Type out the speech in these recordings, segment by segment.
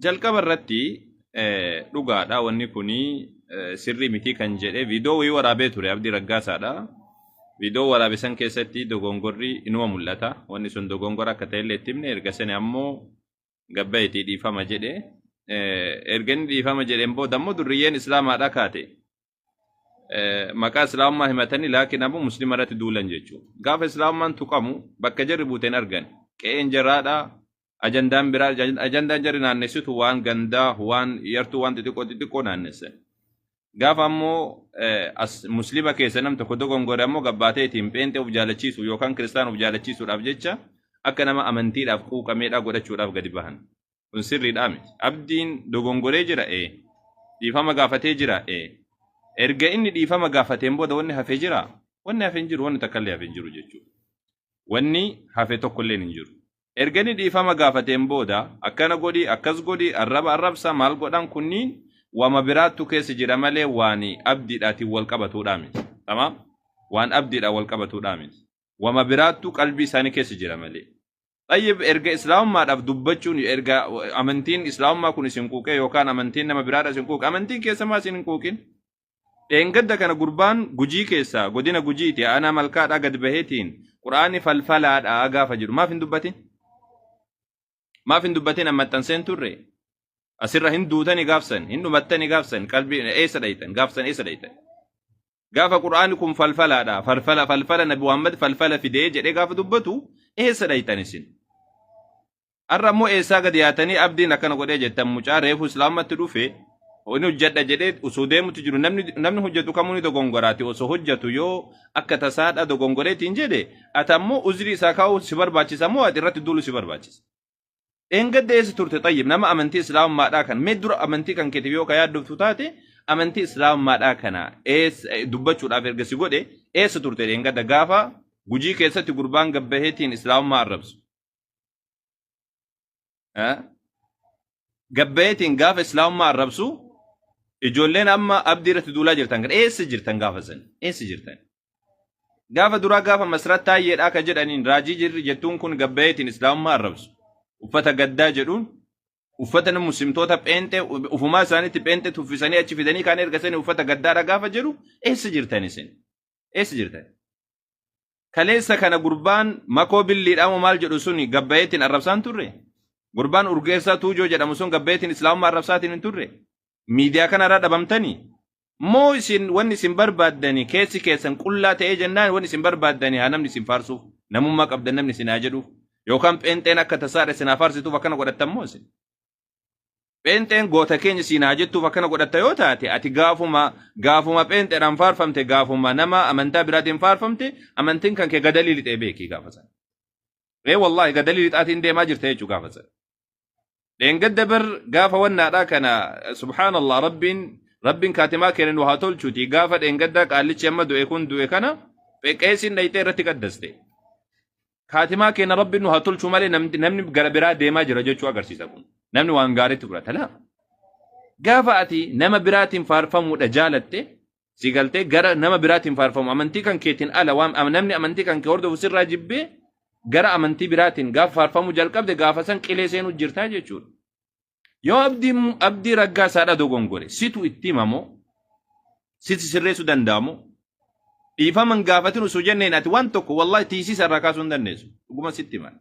Jalqaba irratti dhugaadha, wanni kuni sirrii miti kan jedhe viidiyoo wayii waraabee ture Abdii Raggaasaadha. Viidiyoo waraabe san keessatti dogongorri inuma mul'ata. Wanni sun dogongora akka ta'ellee itti himne. Erga sani ammoo gabbayeetii dhiifama jedhe. Erga inni dhiifama jedheen booda ammoo durriyyeen islaamaadha kaate. Maqaa islaamummaa himatanii laakiin ammoo muslima irratti duulan jechuudha. Gaafa islaamummaan tuqamu bakka jarri buuteen argan. Qe'een jaraadha. Ajandaan biraa, ajandaan jarri naannessitu waan gandaa, waan yartuu, waan xixiqqoo xixiqqoo naannessan. Gaafa ammoo as muslima keessa nam tokko dogongore ammoo gabbaatee ittiin pheenxee of jaalachiisu yookaan kiristaan of jaalachiisuudhaaf jecha akka nama amantiidhaaf quuqameedhaa godhachuudhaaf gadi bahan. Kun sirriidhaa miti. Abdiin dogongoree jira ee. Dhiifama gaafatee jira ee. Erga inni dhiifama gaafateen booda wanni hafe jira? Wanni hafe hin jiru, wanni takka illee hafe hin jiru jechuudha. Wanni hafe tokko illee hin jiru. Erga inni dhiifama gaafateen booda akkana godhi, akkas godhi, arraba arrabsa, maal godhan, kunniin wama biraattu keessa jira malee waan abdiidhaatiin wal qabatuudhaa miti. Tamaam? Waan abdiidhaan wal qabatuudhaa miti. Wama biraattu qalbii isaanii keessa jira malee. Xayyib, erga islaamummaadhaaf dubbachuun, erga amantiin islaamummaa kun isin quuqee yookaan amantiin nama biraadha isin quuqe, amantiin keessa maa isin hin quuqin? Dheengadda kana gurbaan Gujii keessaa, godina Gujiiti, aanaa Malkaadhaa gad baheetiin quraanni falfalaadha gaafa jedhu maaf hin dubbatin? Maaf hin dubbatin? An maxxanseen turre. Asirra hin duutani gaafsan, hin dhumattani gaafsan, qalbii eessa dhaytan gaafsan, eessa dhaytan? Gaafa qur'aanni kun falfalaadha, falfala, falfala, Nabi Muhammad falfala fidee jedhee gaafa dubbatu eessa dhaytan isin? Har'a ammoo eessaa gadi yaatanii abdiin akkana godhee jettan? Mucaa reefu islaamatti dhufe inni hojjedha jedhee osoo deemutti jiru, namni hojjetu kamuu ni dogongoraati. Osoo hojjetu yoo akka tasaadha dogongoreetiin jedhe, ati ammoo uzrii isaa kaa'uu si barbaachisa moo ati irratti duulu si barbaachisa? Dheengadda eessa turte? Xayyib, nama amantii islaamummaadhaa kan mee dura amantii kan keetiif yoo ka yaaddoftu taate, amantii islaamummaadhaa kana eessa dubbachuudhaaf erga si godhe, eessa turte dheengadda gaafa Gujii keessatti gurbaan gabbaheetiin islaamummaa arrabsu? Gabbaheetiin gaafa islaamummaa arrabsu, ijoolleen amma abdii irratti duulaa jirtan kan eessa jirtan gaafa san? Eessa jirtan? Gaafa duraa gaafa Masrat Taayyeedhaa ka jedhaniin raajii jirri jettuun kun gabbaheetiin islaamummaa arrabsu. Uffata gaddaa jedhuun uffata nama muslimtoota pheenxee ufumaa isaaniitti pheenxee tuffisanii achi fidanii kaan erga sanii uffata gaddaadha gaafa jedhu eessa jirtan isin? Eessa jirtan? Kaleessa kana gurbaan Makoo Billiidhaa moo maal jedhu suni gabbayeetiin arrabsaan turre? Gurbaan Urgeessaa Tuujoo jedhamu sun gabbayeetiin islaamummaa arrabsaatiin hin turre? Miidiyaa kanarraa dhabamtanii? Moo isin wanni isin barbaaddani keessi keessan qullaa ta'ee jennaan wanni isin barbaaddani haa namni isin faarsuuf, namummaa qabdan namni isin haa jedhuuf, yookaan pheenxeen akka tasaadha isin haa faarsituuf akkana godhattan moo isin? Pheenxeen goota keenya siin haa jettuuf akkana godhatta yoo taate, ati gaafuma pheenxeedhaan faarfamte, gaafuma nama amantaa biraatiin faarfamte, amantiin kan kee gadalii lixee beekii gaafa sana. Ee wallaahi, gadalii lixaatiin deemaa jirta jechuu gaafa sana. Dheengadda bar gaafa wannaadhaa kana, subhaanallah, rabbiin kaatimaa keenya nu haa tolchuuti, gaafa dheengaddaa qaallichi amma du'e kun du'e kana qeesiin dhayxee irratti qaddaste. Kaatimaa keenya rabbiin nu haa tolchu malee namni gara biraa deemaa jira jechuu agarsiisa kun. Namni waan gaariitti fudhata laa. Gaafa ati nama biraatiin faarfamuudha jaalatte, si galtee, gara nama biraatiin faarfamu, amantii kan keetiin ala, waan namni amantii kan kee hordofu sirraa jibbee gara amantii biraatiin gaafa faarfamuu jalqabde, gaafa san qilee seenuu jirtaa jechuudha. Yoo Abdii Raggaasaadha dogongore, situ itti himamoo situ sirreessuu danda'amoo? Dhiifama hin gaafatin osoo jenneen, ati waan tokko wallahi tiisiisa irraa kaasuu hin dandeessu. Dhuguma sitti himan.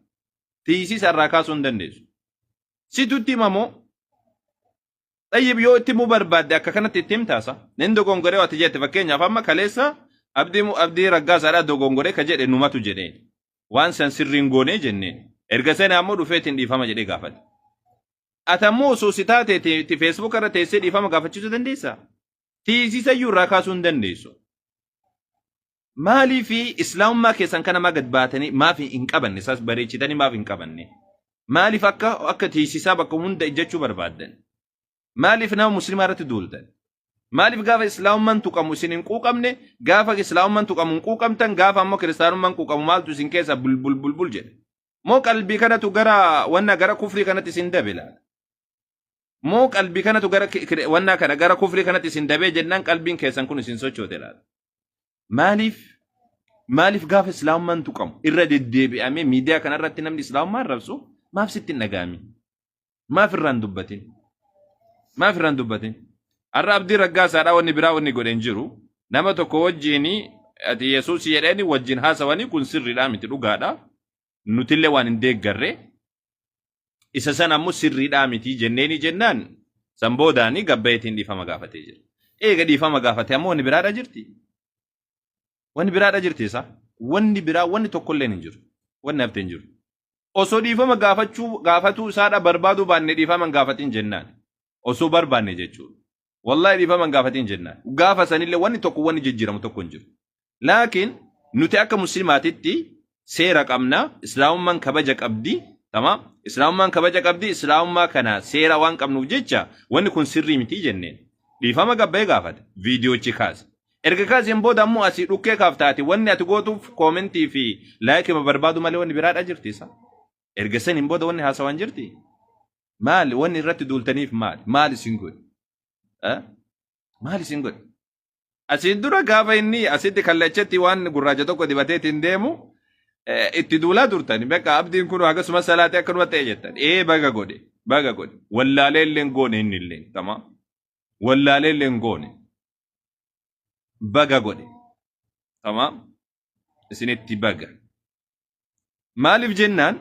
Tiisiisa irraa kaasuu hin dandeessu. Situ itti himamoo? Xayyib, yoo itti himuu barbaadde akka kanatti itti himtaasa. Nin dogongoree ati jette, fakkeenyaaf amma kaleessa Abdii Raggaasaadha dogongoree ka jedhe numatu jedheen. Waan san sirriin goonee jenneen. Erga sana ammoo dhufeetiin dhiifama jedhee gaafate. Ati ammoo osoo si taate itti Facebook irra teessee dhiifama gaafachiisuu dandeessaa? Tiisisayyuu irraa kaasuu hin dandeessu. Maaliif islaamummaa keessan kana maa gad baatanii maaf hin qabanne? Isaas bareechitanii maaf hin qabanne? Maaliif akka tiisisaa bakka hunda ijjachuu barbaaddan? Maaliif nama muslimaa irratti duultan? Maaliif gaafa islaamummaan tuqamu isin hin quuqamne? Gaafa islaamummaan tuqamu hin quuqamtan, gaafa ammoo kiristaanummaan quuqamu maaltu isin keessa bulbul bulbul jedhe? Moo qalbii kanatu gara wanna gara kufrii kanatti isin dabe laata? Moo qalbii kanatu gara wannaa kana gara kufrii kanatti isin dabee jennaan qalbiin keessan kun isin sochoote laata? Maaliif gaafa islaamummaan tuqamu irra deddeebi'amee miidiyaa kanarratti namni islaamummaa arrabsu maaf sitti hin dhaga'amin? Maaf irraan dubbatin? Maaf irraan dubbatin? Har'a Abdii Raggaasaadhaa wanni biraa wanni godhe hin jiru. Nama tokko wajjin ati Yesuus jedheeni wajjin haasawanii kun sirriidhaa miti, dhugaadha. Nutillee waan hin deeggarre. Isa sana ammoo sirriidhaa miti jenneeni jennaan san boodaanii gabbayeetiin dhiifama gaafatee jira. Eega dhiifama gaafate ammoo wanni biraadha jirti. Wanni biraadha jirti isa. Wanni biraa wanni tokkolleen hin jiru. Wanni hafte hin jiru. Osoo dhiifama gaafachuu gaafatuu isaadha barbaaduu baanne dhiifama hin gaafatin jennaan. Osoo barbaanne jechuudha. Wallaahi dhiifama hin gaafatin jennaan. Gaafa sanillee wanni tokko wanni jijjiiramu tokko hin jiru. Laakiin nuti akka muslimaatitti seera qabna. Islaamummaan kabaja qabdi. Tamaam. Islaamummaan kabaja qabdi. Islaamummaa kana seera waan qabnuuf jecha wanni kun sirrii miti jenneen. Dhiifama gabba'ee gaafate. Viidiyoochi kaase. Erga kaaseen booda ammoo asii dhukkee kaaftaati wanni ati gootuuf koomentii fi laayikii barbaadu malee wanni biraadha jirti isa. Erga saniin booda wanni haasawaan jirti. Maali wanni irratti duultaniif maali? Maal isin godhe? Maal isin godhe? Asiin dura gaafa inni asitti kallachatti waan gurraacha tokko dibateetiin deemu itti duulaa turtan. Bakka abdiin kun akkasuma salaatee akkanuma ta'e jettan. Ee, baga godhe, baga godhe. Wallaalee illee hin goone inni illee. Tamaam. Wallaalee illee hin goone. Baga godhe. Tamaam. Isinitti baga. Maaliif jennaan,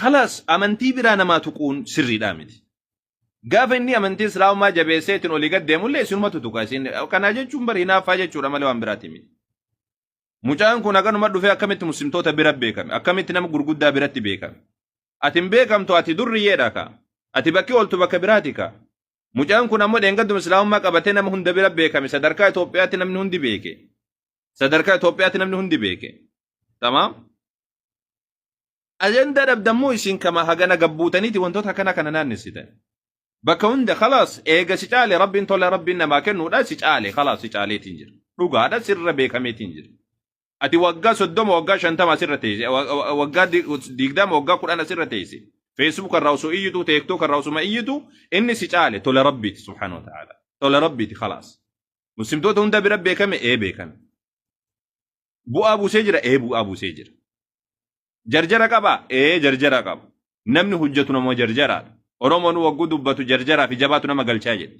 khalaas, amantii biraa namaa tuquun sirriidhaa miti. Gaafa inni amantii Islaamummaa jabeesseetiin olii gad deemullee isinumatu tuqa. Isin kanaa jechuun bari hinaaffaa jechuudha malee waan biraati miti. Mucaan kun haganuma dhufee akkamitti muslimtoota bira beekame? Akkamitti nama gurguddaa biratti beekame? Ati hin beekamtu, ati durriyyeedha ka. Ati bakki ooltu bakka biraati ka. Mucaan kun ammoo dheengadduma Islaamummaa qabatee nama hunda bira beekame. Sadarkaa Itoophiyaatti namni hundi beeke. Sadarkaa Itoophiyaatti namni hundi beeke. Tamaam. Ajandaa dhabdammoo isin kama hagana gabbuutaniiti wantoota akkana kana naannessitan. Bakka hunda khalaas, eega si caale Rabbiin, tola Rabbiin namaa kennuudha, si caale, khalaas, si caaleetiin jira. Dhugaadha, sirra beekameetiin jira. Ati waggaa 30, waggaa 50 asirra teesse, waggaa 20, waggaa 10 asirra teesse. Facebook irraa osoo iyyitu, TikTok irraa osuma iyyitu, inni si caale tola Rabbiiti subhaanahu wa ta'ala. Tola Rabbiiti, khalaas. Muslimtoota hunda bira beekame, ee beekame. Bu'aa buusee jira, ee bu'aa buusee jira. Jarjara qabaa? Ee, jarjara qaba. Namni hojjetu nama jarjaraadha. Oromoon wagguu dubbatu jarjaraa fi jabaatu nama galchaa jedhe.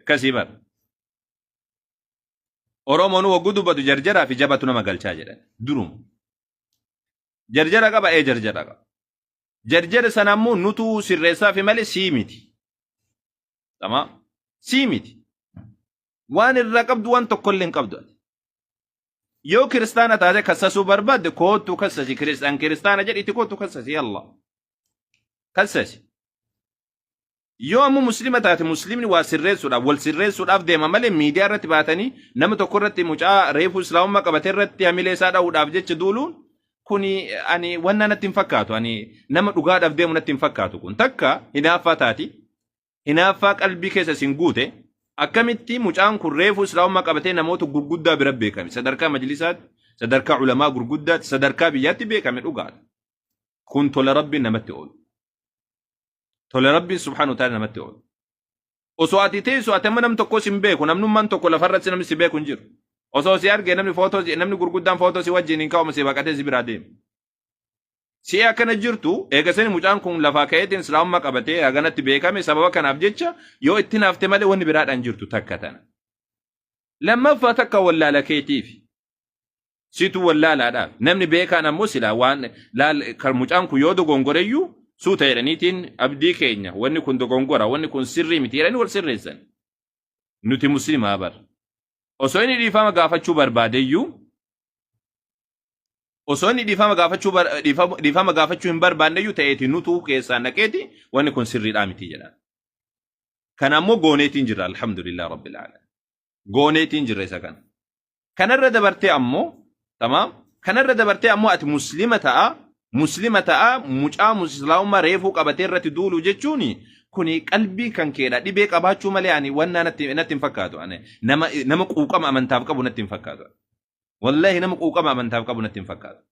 Akkasii bara. Oromoon wagguu dubbatu jarjaraa fi jabaatu nama galchaa jedhan. Duruma. Jarjara qaba? Ee, jarjara qaba. Jarjara sana ammoo nutu sirreessaa fi malee sii miti. Tamaam. Sii miti. Waan irraa qabdu waan tokkollee hin qabdu ati. Yoo kiristaana taate kassasuu barbaadde koottu kassasi, kiristaan kiristaana jedhiitti koottu kassasi, yalla. Kassasi. Yoo ammoo muslima taate, muslimni waa sirreessuudhaaf wal sirreessuudhaaf deema malee miidiyaa irratti baatanii nama tokko irratti, mucaa reefuu islaamummaa qabate irratti hamilee isaa dha'uudhaaf jecha duuluun kuni ani wanna natti hin fakkaatu. Ani nama dhugaadhaaf deemu natti hin fakkaatu. Kun takka hinaaffaa taati. Hinaaffaa qalbii keessa isin guute. Akkamitti mucaan kun reefuu islaamummaa qabatee namoota gurguddaa bira beekame, sadarkaa majlisaatti, sadarkaa ulamaa gurguddaatti, sadarkaa biyyaatti beekame? Dhugaadha. Kun tola Rabbiin namatti oolu. Tola Rabbiin subhaanahu wa ta'ala namatti oolu. Osoo ati teessu, ati amma nam tokko sin beeku, namnummaan tokko lafarratti namni si beeku hin jiru. Osoo si arge namni footoo, namni gurguddaan footoo si wajjin hin ka'u, si baqatee si biraa deema. Si'ee akkana jirtu, eegasanii mucaan kun lafaa ka'eetiin islaamummaa qabatee haganatti beekame, sababa kanaaf jecha yoo itti naafte malee wanni biraadhaan jirtu takka tana. Lammaffaa, takka wallaala keetiif. Situ wallaalaadhaaf. Namni beekaan ammoo silaa waan laal kan mucaan kun yoo dogongoreyyuu suuta jedhaniitiin, abdii keenya, wanni kun dogongora, wanni kun sirrii miti jedhanii wal sirreessan. Nuti muslimaa bar. Osoo inni dhiifama gaafachuu barbaadeyyuu, osoo inni dhiifama gaafachuu hin barbaanneyyuu ta'eeti, nutu keessaa naqeeti wanni kun sirriidhaa miti jedhan. Kana ammoo gooneetiin jirra, alhamdulillah rabbil alamin. Gooneetiin jirra isa kana. Kanarra dabartee ammoo, tamaam, kanarra dabartee ammoo ati muslima ta'a, muslima ta'a, mucaa islaamummaa reefuu qabatee irratti duulu jechuun kuni qalbii kan keedha dhibee qabaachuu malee ani wannaa natti hin fakkaatu. Ani nama quuqama amantaaf qabu natti hin fakkaatu. Wallahi nama quuqama amantaaf qabu natti hin fakkaatu.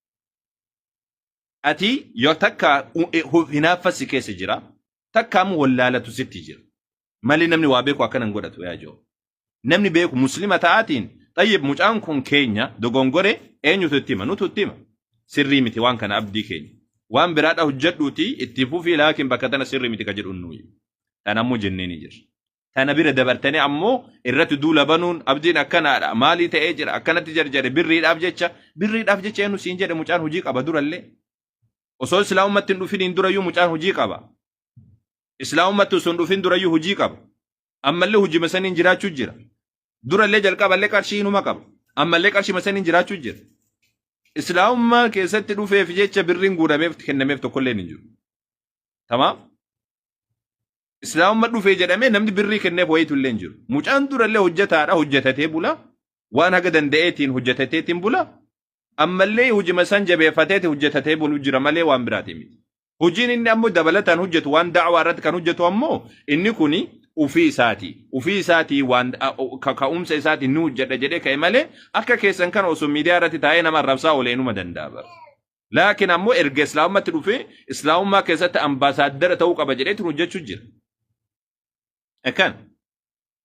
Ati yoo takka hinaaffa si keessa jira, takka ammoo wallaalatu sitti jira. Malee namni waa beeku akkana hin godhatu yaa joo. Namni beeku muslima ta'aatiin, xayyib, mucaan kun keenya dogongore, eenyutu itti hima? Nutu itti hima. Sirrii miti waan kana, abdii keenya. Waan biraadha hojjedhuuti itti fufii laakiin bakka tana sirrii miti ka jedhu nuyi. Tana ammoo jennee ni jirra. Tana bira dabartanii ammoo irratti duula banuun abdiin akkanaadha maalii ta'ee jira akkanatti jarjare birriidhaaf jecha birriidhaaf jecha eenyu siin jedhe mucaan hojii qaba durallee. Osoo islaamummaatti hin dhufiniin durayyuu mucaan hojii qaba. Islaamummaatti osoo hin dhufin durayyuu hojii qaba. Ammallee hojii saniin jiraachuu jira. Durallee jalqaballee qarshii inuma qaba. Ammallee qarshii saniin jiraachuu jira. Islaamummaa keessatti dhufeef jecha birriin guurameef kennameef tokkollee hin jiru. Tamaam? Islaamummaa dhufee jedhamee namni birrii kenneef wayiitu illee hin jiru. Mucaan durallee hojjetaadha hojjetatee bula. Waan haga danda'eetiin hojjetateetiin bula. Ammallee hojima san jabeeffateeti hojjetatee bulu jira malee waan biraatii miti. Hojiin inni ammoo dabalataan hojjetu waan da'awaa irratti kan hojjetu ammoo inni kuni ufii isaati. Ufii isaatii waan ka'umsa isaatiin ni hojjedha jedhee ka'e malee akka keessan kana osoo miidiyaa irratti taa'ee nama arrabsaa oolee inuma danda'a bara. Laakiin ammoo erga islaamummaatti dhufee islaamummaa keessatti ambaasaaddara ta'uu qaba jedheetiin hojjechuu jira. Akkan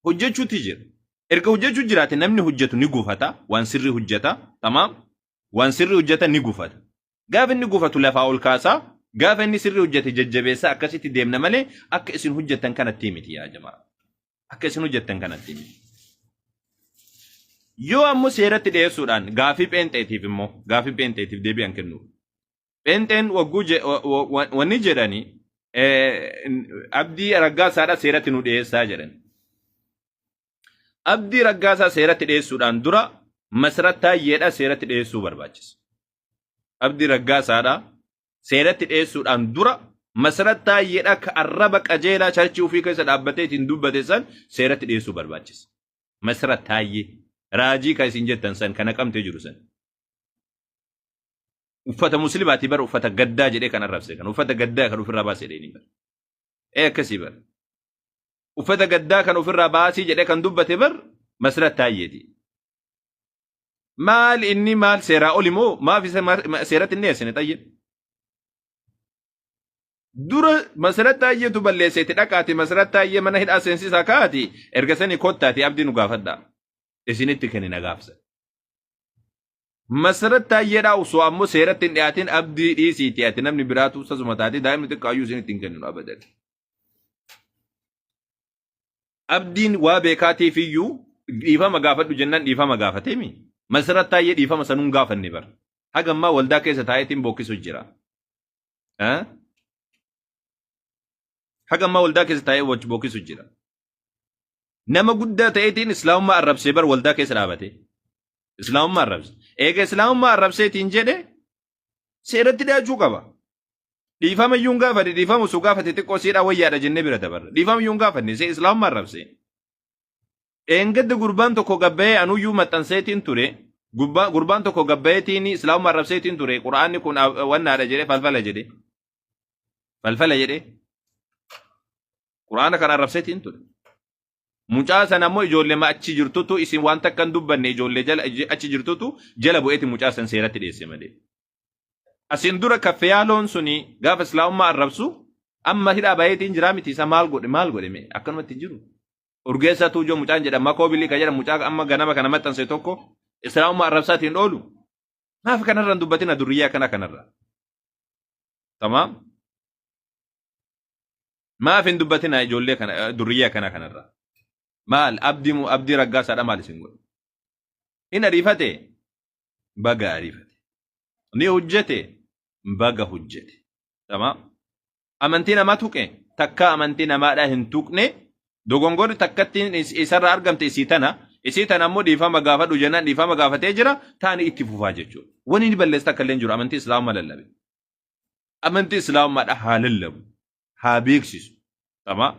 hojjechuutti jira. Erga hojjechuu jiraate namni hojjetu ni gufata, waan sirrii hojjeta, tamaam. Waan sirrii hojjeta ni gufata. Gaafa inni gufatu lafaa ol kaasaa, gaafa inni sirrii hojjete jajjabeessaa akkasitti deemna malee akka isin hojjettan kanatti miti yaa jamaa. Akka isin hojjettan kanatti miti. Yoo ammoo seeratti dhiyeessuudhaan gaafii pheenxeetiif immoo gaafii pheenxeetiif deebi'an kennuuf. Pheenxeen wagguu wanni jedhani Abdii Raggaasaadha seeratti nu dhiyeessaa jedhan. Abdii Raggaasaa seeratti dhiyeessuudhaan dura Masarat Taayyeedha seeratti dhiyeessuu barbaachisa. Abdii Raggaasaadha seeratti dhiyeessuudhaan dura Masarat Taayyeedha ka arraba qajeelaa charchii ofii keessa dhaabbatee ittiin dubbate san seeratti dhiyeessuu barbaachisa. Masarat Taayyee raajii ka isin jettan san ka naqamtee jiru san. Uffata muslimaatii bara uffata gaddaa jedhee kan arrabse kan uffata gaddaa kan ofirraa baase jedhee ni bara. Ee akkasii bara. Uffata gaddaa kan ofirraa baasii jedhee kan dubbate bar Masrat Taayyeeti. Maal inni maal seeraa oli moo maaf isa seeratti hin dhiyeessine xayyee? Dura Masrat Taayyeetu balleesseeti dhaqaati Masrat Taayyee mana hidhaa seensisaa kaati erga sanii kottaati abdii nu gaafadhaa. Isinitti kennina gaafsa. Masarat Taayyeedhaa osoo ammoo seeratti hin dhiyaatin abdii dhiisiiti ati namni biraatu sasuma taatee daa'imni xiqqaayyuu isinitti hin kenninu abadan. Abdiin waa beekaatiif iyyuu dhiifama gaafadhu jennaan dhiifama gaafateemi. Masarat Taayyee dhiifama sanuun gaafanne bara. Haga ammaa waldaa keessa taa'eetiin bookkisu jira. Haga ammaa waldaa keessa taa'ee bookkisu jira. Nama guddaa ta'eetiin islaamummaa arrabsee bar waldaa keessa dhaabate. Islaamummaa arrabse. Eega islaamummaa arrabseetiin jedhe seeratti dhiyaachuu qaba. Dhiifama iyyuu hin gaafate dhiifama osoo gaafate xiqqoo siidhaa wayyaadha jennee bira dabarra. Dhiifama iyyuu hin gaafanne see islaamummaa arrabse. Dheengadda gurbaan tokko gabbayee anuyyuu maxxanseetiin ture. Gurbaan tokko gabbayeetiin islaamummaa arrabseetiin ture. Qura'aanni kun wannaadha jedhee falfala jedhee. Falfala jedhee. Qur'aana kana arrabseetiin ture. Mucaa sana ammoo ijoollee achi jirtutu isin waan takka hin dubbanne ijoollee jala achi jirtutu jala bu'eeti mucaa san seeratti dhiyeesse malee. Asin dura kaffeyaaloon suni gaafa islaamummaa arrabsu amma hidhaa bayeetiin jiraa miti isa maal godhe maal godhe mee akkanumatti hin jiru. Urgeessaa Tuujoo mucaan jedhama Makoo Bilii kan jedhamu mucaa amma ganama kana maxxanse tokko islaamummaa arrabsaatiin oolu. Maaf kanarra hin dubbatina durriyyaa akkana kanarra. Tamaam. Maaf hin dubbatina ijoollee kana durriyyee akkana kanarra. Maal abdii mu abdii raggaasaadha maal isin godhe. Hin ariifate baga ariifate. Ni hojjete baga hojjete. Tamaam. Amantii namaa tuqe takkaa amantii namaadhaa hin tuqne dogongorri takkattiin isarraa argamte isii tana isii tana ammoo dhiifama gaafadhu jennaan dhiifama gaafatee jira taani itti fufaa jechuudha. Wani inni balleesse takka illee hin jiru amantii islaamummaa lallabe. Amantii islaamummaadha haa lallabu. Haa beeksisu. Tamaa.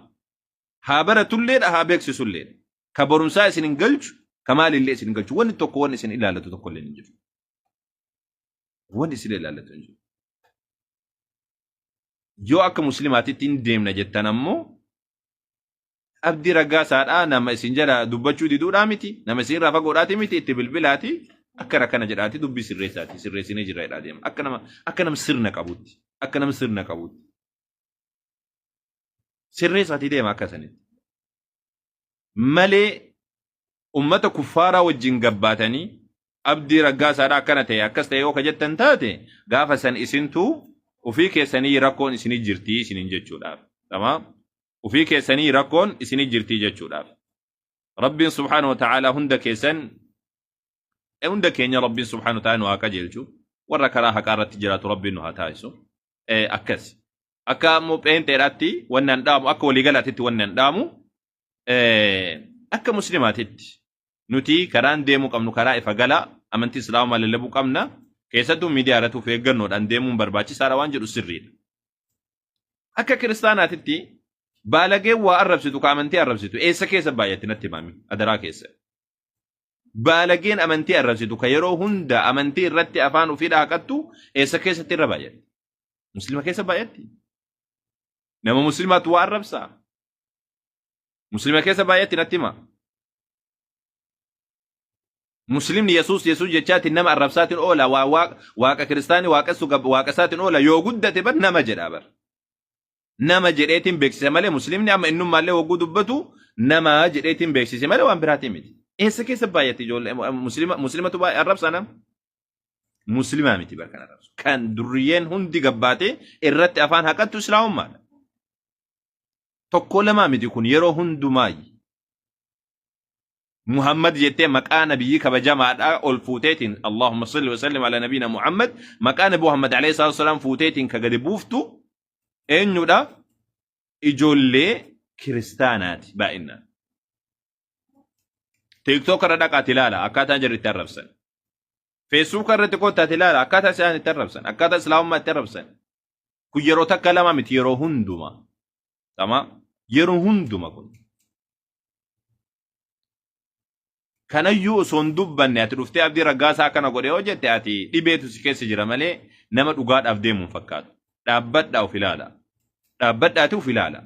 Haa baratulleedha haa beeksisulleedha. Ka barumsaa isin hin galchu ka maalillee isin hin galchu. Wanni tokko wanni isin ilaallatu tokkollee hin jiru. Wanni isin ilaallatu hin jiru. Yoo akka muslimaatitti hin deemna jettan ammoo Abdii Raggaasaadhaa nama isin jala dubbachuu diduudhaa miti nama isin irraa fagoodhaati miti itti bilbilaati akkana akkana jedhaati dubbii sirreessaati sirreessinee jirra jedhaa deema akka nama akka nama sirna qabutti akka nama sirna qabutti sirreessaati deema akka sanitti malee ummata kuffaaraa wajjin gabbaatanii Abdii Raggaasaadhaa akkana ta'e akkas ta'e yoo ka jettan taate gaafa san isintu Ufii keessanii rakkoon isinii jirtii isiniin jechuudhaaf. Tamaam. Ufii keessanii rakkoon isinii jirtii jechuudhaaf. Rabbiin subhaanahu wa ta'aalaa hunda keessan hunda keenya Rabbiin subhaanahu wa ta'aalaa nu haa qajeelchu. Warra karaa haqaa irratti jiraatu Rabbiin nu haa taasisu. Akkas. Akka ammoo pheenxeedhaatti wanni an dhaamu akka waliigalaatitti wanni an dhaamu akka muslimaatitti nuti karaan deemuu qabnu karaa ifa galaa amantii islaamaa lallabuu qabna. Keessattuu miidiyaa irratti of eeggannoodhaan deemuun barbaachisaadha waan jedhu sirriidha. Akka kiristaanaatitti baalageen waa arrabsitu ka amantii arrabsitu eessa keessa baay'atti natti himami adaraa keessa. Baalageen amantii arrabsitu ka yeroo hunda amantii irratti afaan ofii dhaaqattu eessa keessatti irra baay'atti? Muslima keessa baay'atti? Nama muslimaatu waa arrabsaa? Muslima keessa baay'atti natti hima. Muslimni Yesuus Yesuus jechaatiin nama arrabsaatiin oola waa waaqa kiristaanii waaqessu waaqa isaatiin oola yoo guddate bar nama jedha bar. Nama jedheetiin beeksise malee muslimni amma innummaallee wagguu dubbatu nama jedheetiin beeksise malee waan biraatiin miti. Eessa keessa baay'atti ijoollee muslima muslimatu baay'ee arrabsa nama? Muslimaa miti bar kan arrabsu. Kan durriyyeen hundi gabbaatee irratti afaan haqattu islaamummaadha. Tokko lamaa miti kun yeroo hundumaayi. Muhammad jettee maqaa nabiyyii kabajamaadhaa ol fuuteetiin Allahumma salli wa sallim ala nabiina Muhammad maqaa nabi Muhammad alayhi salaatu wasalaam fuuteetiin ka gadi buuftu eenyudha? Ijoollee kiristaanaati baay'inaan. TikTok irra dhaqaati ilaala akkaataa jarri itti arrabsan. Facebook irratti koottaati ilaala akkaataa isaan itti arrabsan akkaataa islaamummaa itti arrabsan. Kun yeroo takka lama miti yeroo hunduma. Tama yeroo hunduma kun. Kanayyuu osoo hin dubbanne ati dhuftee Abdii Raggaasaa akkana godhe yoo jette ati dhibeetu si keessa jira malee nama dhugaadhaaf deemu hin fakkaatu. Dhaabbadhaa of ilaala. Dhaabbadhaati of ilaala.